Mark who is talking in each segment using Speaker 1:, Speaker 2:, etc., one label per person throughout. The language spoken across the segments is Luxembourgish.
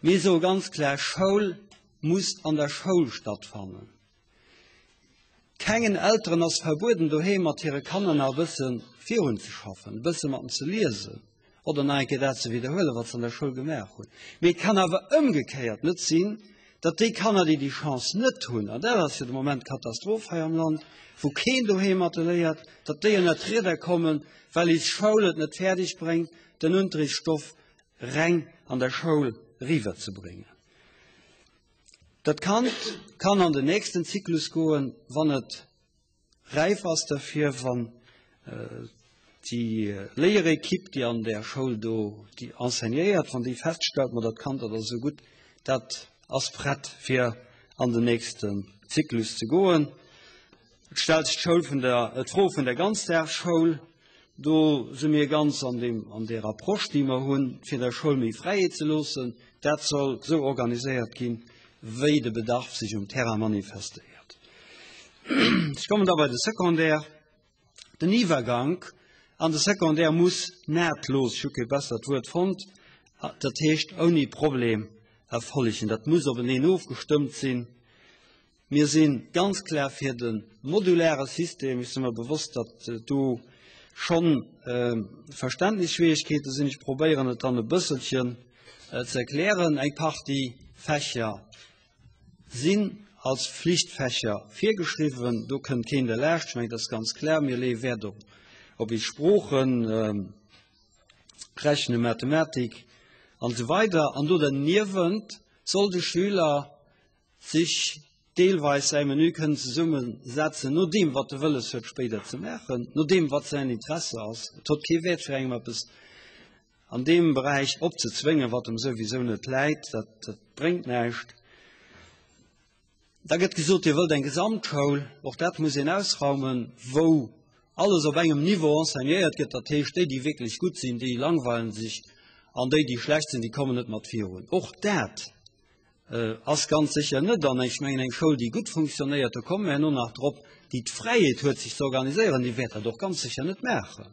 Speaker 1: Mir soe ganz klar, Schoul muss an der Schoul stattfannen. Kengen Elteren ass verbueden, doheem mat hire Kanner nach e bësse virunzeschaffen, e bësse mat en ze liesen oder nach eng Kéier dat ze widderhuelen, wat se an der Schoul gemaach hunn. Mee et kann awer ëmgekéiert net sinn, datt déi Kanner, déi déi Chance net hunn, an dat ass jo de Moment d'Katastroph hei am Land, wou keen doheem mat e léiert, datt déi ënnert d'Rieder kommen, well is Schoul et net fäerdeg bréngt, den Unterrichtsstoff reng an der Schoul eriwwerzebréngen. Dat Kand kann an den nächsten Zyklus goen, wann et räif ass derfir, wann déi Léierequipe, déi an där Schoul do déi enseignéiert, wann déi feststellt, ma dat Kand, dat ass esou gutt, dat ass prett fir an den nächsten Zyklus ze goen. Et stellt sech d'Schoul vun der, d'Fro vun der Ganzdagsschoul. Do si mir ganz an deem, an där Approche, déi mer hunn, fir der Schoul méi Fräiheet ze loossen. Dat soll esou organiséiert ginn, wéi de Bedarf sech um Terrain manifestéiert. Ech kommen da bei de Secondaire. Den Iwwergank an de Secondaire muss nahtlos, ech hu kee bessert Wuert fonnt, dat heescht ouni Problem erfollegen. Dat muss openeen ofgestëmmt sinn. Mir si ganz klar fir de modulare System. Ech si mer bewosst, datt do scho Verständnisschwierigkeete sinn. Ech probéieren et dann e bësselchen ze erklären. Eng Partie Fächer sinn als Flichtfächer virgeschriwwen. Do kënnt keen derlaascht. Ech mengen, dat ass ganz klar. Mir leeë Wäert op eis Sproochen, Rechnen, Mathematik an esou weider. An do derniewent soll de Schüler sech deelweis säi Menü kënnen zesumme setzen, no deem wat e wëlles huet spéider ze maachen, no deem wat säin Interesse ass. Et huet kee Wäert fir engem eppes an deem Beräich opzezwéngen, wat em souwisou net läit. Dat, dat bréngt näischt. Da gëtt gesot, Dir wëllt eng Gesamtschoul. Och dat muss een ausraumen, wou alles op engem Niveau enseignéiert gëtt. Dat heescht, déi, déi wierklech gutt sinn, déi langweilen sech an déi, déi schlecht sinn, déi kommen net mat virun. Och dat Ass ganz sécher net. An ech mengen, eng Schoul, déi gutt funktionéiert, do komme mer herno nach drop, déi d'Fräiheet huet, sech ze organiséieren, déi wäert dat och ganz sécher net maachen.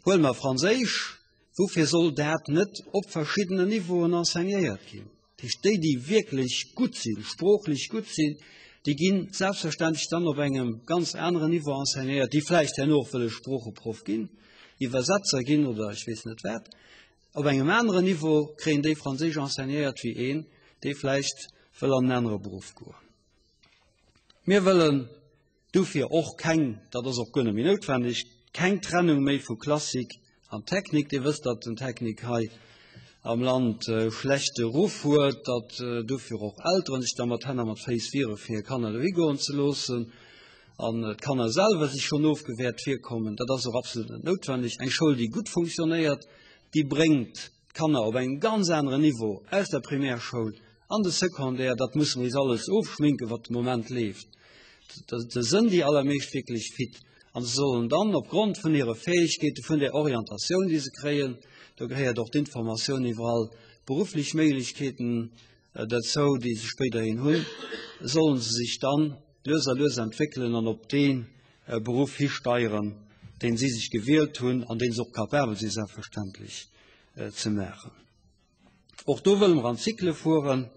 Speaker 1: Huele mer Franséisch, Woufir soll dat net op verschiddenen Niveauen enseignéiert ginn? Dat heescht, déi, déi wierklech gutt sinn, sproochlech gutt sinn, déi gi selbstverständlech dann op engem ganz aneren Niveau enseignéiert, déi vläicht herno och wëlle Sproocheproff ginn, Iwwersetzer ginn oder ech weess net wat. Op engem aneren Niveau kréien déi Franséisch enseignéiert wéi een, dee vläicht wëll an en anere Beruff goen. Mir wëllen dofir och keng, dat ass och guer net méi noutwendeg, keng Trennung méi vu Klassik an Technik. Dir wësst, datt den Technik hei am Land e schlechte Ruff huet, datt dofir och Elteren sech da mat Hänn a mat Féiss wiere fir hir Kanner dohi goen ze loossen an d'Kanner selwer sech schonn ofgewäert virkommen. Dat ass och absolut net noutwendeg. Eng Schoul, déi gutt funktionéiert, déi bréngt d'Kanner op engem ganz aneren Niveau aus der Primärschoul an de Secondaire. Dat musse mer is alles ofschminken, wat de Moment leeft. Da sënn déi allermeescht wierklech fit an se sollen dann opgrond vun hire Fäegkeete, vun der Orientatioun, déi se kréien, do gehéiert och d'Informatioun iwwer all berufflech Méiglechkeeten derzou, déi se spéiderhin hunn, sollen se sech dann lues a lues entwéckelen an op dee Beruff histeieren, deen si sech gewielt hunn an deen se och capabel si selbstverständlech ze maachen. Och do wëlle mer an Zykle fueren.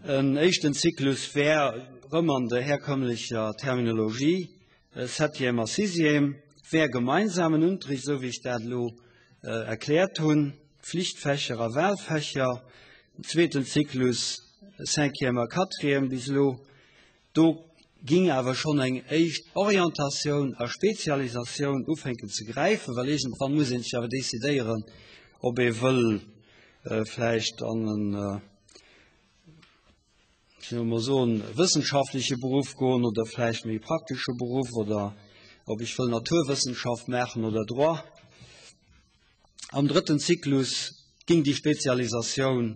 Speaker 1: En éischten Zyklus wär erëm an der herkömmlecher Terminologie, Septième a Sixième, wär gemeinsamen Unterricht, esou wéi ech dat elo erkläert hunn, Pflichtfächer a Wahlfächer. En zweeten Zyklus, Cinquième a Quatrième bis elo, Do ging awer schonn eng éischt Orientatioun a Spezialisatioun ufänken ze gräifen, well iergendwann muss een sech awer decidéieren, ob ee wëll vläicht an en, ech wëll emol soen, wëssenschaftleche Beruff goen oder vläicht méi praktesche Beruff oder ob ech wëll Naturwëssenschaft maachen oder Droit. Am drëtten Zyklus ging déi Spezialisatioun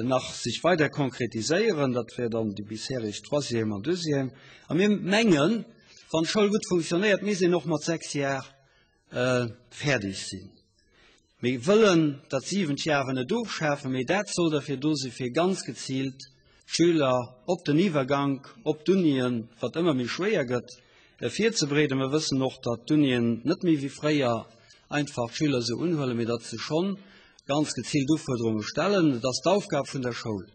Speaker 1: nach sech weider konkretiséieren, dat wär dann déi bishereg Troisième an Deuxième. A mir mengen, wann d'Schoul gutt funktionéiert, misst een och mat 6 Jar fäerdeg sinn. Mir wëllen dat siwent Jar awer net ofschafen, mee dat soll derfir do si fir ganz geziilt d'Schüler op den Iwwergank op d'Unien, wat ëmmer méi schwéier gëtt, virzebereeden. Mir wëssen och, datt d'Unien net méi wéi fréier einfach d'Schüler esou unhuelen, mee datt se schonn. ganz geziilt Ufuerderunge stellen. Et ass d'Aufgab vun der Schoul,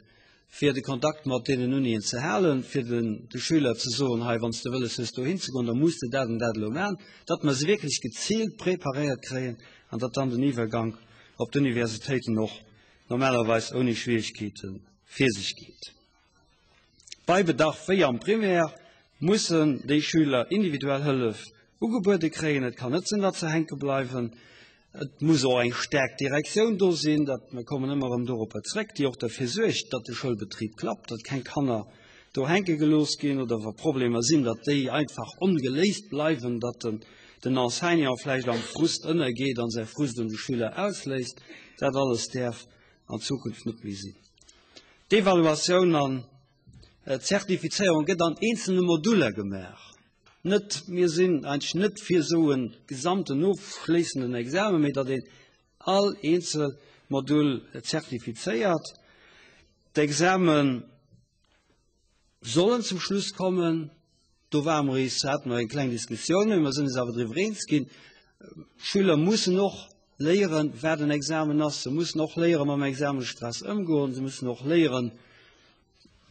Speaker 1: fir de Kontakt mat deenen Unien ze halen, fir den de Schüler ze soen, hei, wann s de wëlles hues dohin ze goen, da muss de dat an dat elo maachen, datt mer se wierklech geziilt preparéiert kréien an datt dann den Iwwergank op d'Universitéiten och normalerweis ouni Schwierigkeete vir sech geet. Bei Bedarf, wéi am Primaire, mussen déi Schüler individuell Hëllef ugebuede kréien. Et kann net sinn, datt se hänke bleiwen. Et muss och eng staark Direktioun do sinn, dat, mir kommen ëmmer erëm doropper zréck, déi och derfir suergt, datt de Schoulbetrib klappt, datt keng Kanner do hänke gelooss ginn oder wa Problemer sinn, datt déi einfach ongeléist bleiwen, datt den, den Enseignant vläicht am Frust ënnergeet an säi Frust un de Schüler ausléisst. Dat alles däerf an Zukunft net méi sinn. D'Evaluatioun an d'Zertifizéierung gëtt an eenzelne Moduller gemaach. Net, mir sinn eigentlech net fir esou e gesamten ofschléissenden Examen, mee datt een all eenzel Modul zertifizéiert. D'Exame sollen zum Schluss kommen. Do ware mer eis, hate mer eng kleng Diskussioun, mee mer sinn eis awer driwwer eens ginn. Schüler mussen och léieren, wat en Examen ass. Se mussen och léieren, mam Examenstress ëmgoen. Se mussen och léieren,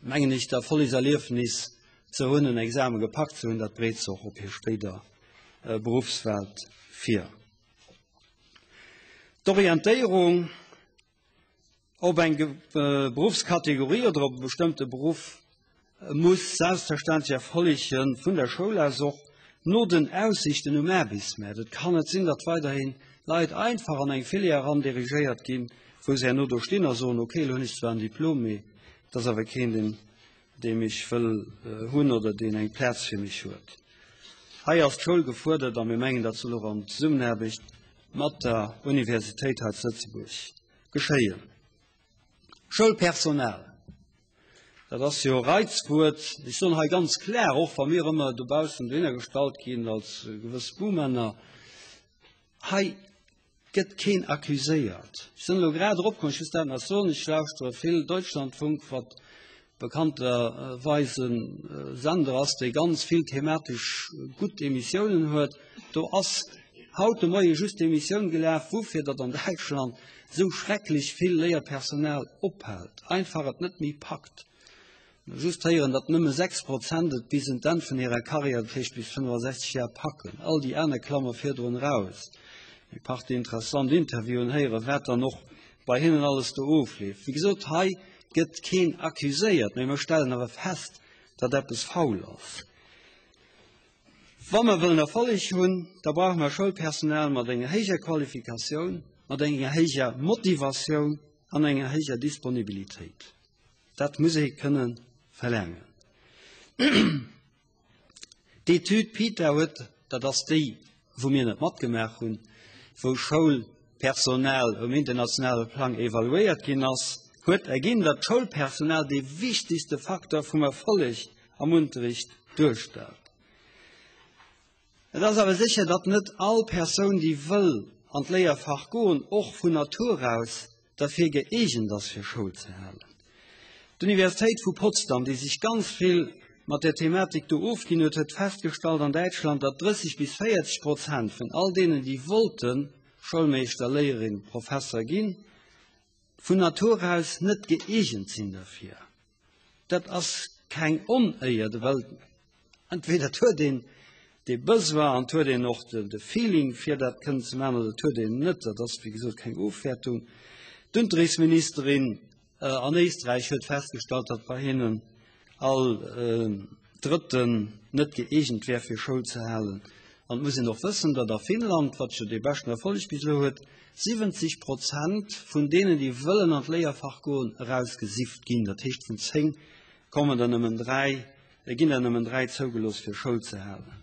Speaker 1: mengen ech, d'Erfollegserliefnis ze hunn, en Examen gepackt ze hunn. Dat bereet se och op hir spéider Beruffswelt vir. D'Orientéierung op eng Beruffskategorie oder op e bestëmmte Beruff muss selbstverständlech erfollegen, vun der Schoul aus och, no den Aussichten um Aarbechtsmaart. Et kann net sinn, datt weiderhin Leit einfach an eng Filière eran dirigéiert ginn, wou se herno do stinn a soen, okay, elo hunn ech zwar en Diplom, mee et ass awer keen, deen, dee mech wëll hunn oder deen eng Plaz fir mech huet. Hei ass d'Schoul gefuerdert a mir mengen, dat soll och an Zesummenaarbecht mat der Universitéit hei zu Lëtzebuerg geschéien. Schoulpersonal, dat ass jo e Reizwuert. Ech soen hei ganz klar, och wa mir ëmmer dobaussen dohinner gestallt ginn als gewëss Buhmänner, hei gëtt keen accuséiert. Ech sinn elo grad eropkomm, ech muss dat nach soen, ech lauschtere vill Deutschlandfunk, wat bekannterweis e Sender ass, dee ganz vill thematesch gutt Emissiounen huet. Do ass haut de Moie just d'Emissioun gelaf, woufir datt an Däitschland esou schrecklech vill Léierpersonal ophält, einfach et net méi packt. Just héieren, datt nëmme 6 Prozent et bis un d'Enn vun hirer Karriär, dat heescht bis 65 Jar, packen. All déi aner klamme virdrun eraus. Eng Partie interessant Interviewen héieren, wat dann och bei hinnen alles do ofleeft. Wéi gesot, hei gëtt keen accuséiert, mee mer stellen awer fest, datt eppes faul ass. Wa mer wëllen Erfolleg hunn, da brauche mer Schoulpersonal mat enger héijer Qualifikatioun, mat enger héijer Motivatioun an enger héijer Disponibilitéit. Dat muss ee kënne verlaangen. D'Etüd PITA huet, dat ass déi, wou mir net matgemaach hunn, wou Schoulpersonal um internationale Plang evaluéiert ginn ass, huet erginn, datt d'Schoulpersonal dee wichtigste Faktor vum Erfolleg am Unterricht duerstellt. Et ass awer sécher, datt net all Persoun, déi wëll an d'Léierfach goen, och vun Natur aus derfir gëeegent ass, fir Schoul ze halen. D'Universitéit vu Potsdam, déi sech ganz vill mat där Thematik do ofginn huet, huet festgestallt an Däitschland, datt 30 bis 40 Prozent vun all deenen, déi wollte Schoulmeeschter, Léierin, Professer ginn, vun Natur aus net gëeegent sinn derfir. Dat ass keng Onéier, well entweder et huet een dee Besoin an et huet een och de Feeling, fir dat kënnen ze maachen, oder et huet een en net. Dat ass, wéi gesot, keng Ofwäertung. D'Unterrichtsministerin an Éisträich huet festgestallt, datt bei hinnen all Drëtten net gëeegent wär, fir Schoul ze halen. An et muss een och wëssen, datt a Finnland, wat jo dee beschten Erfolleg bis elo huet, 70 Prozent vun deenen, déi wëllen an d'Léierfach goen, erausgesift ginn. Dat heescht, vun 10 kommen der nëmmen 3, ginn der nëmmen 3 zougelooss, fir Schoul ze halen.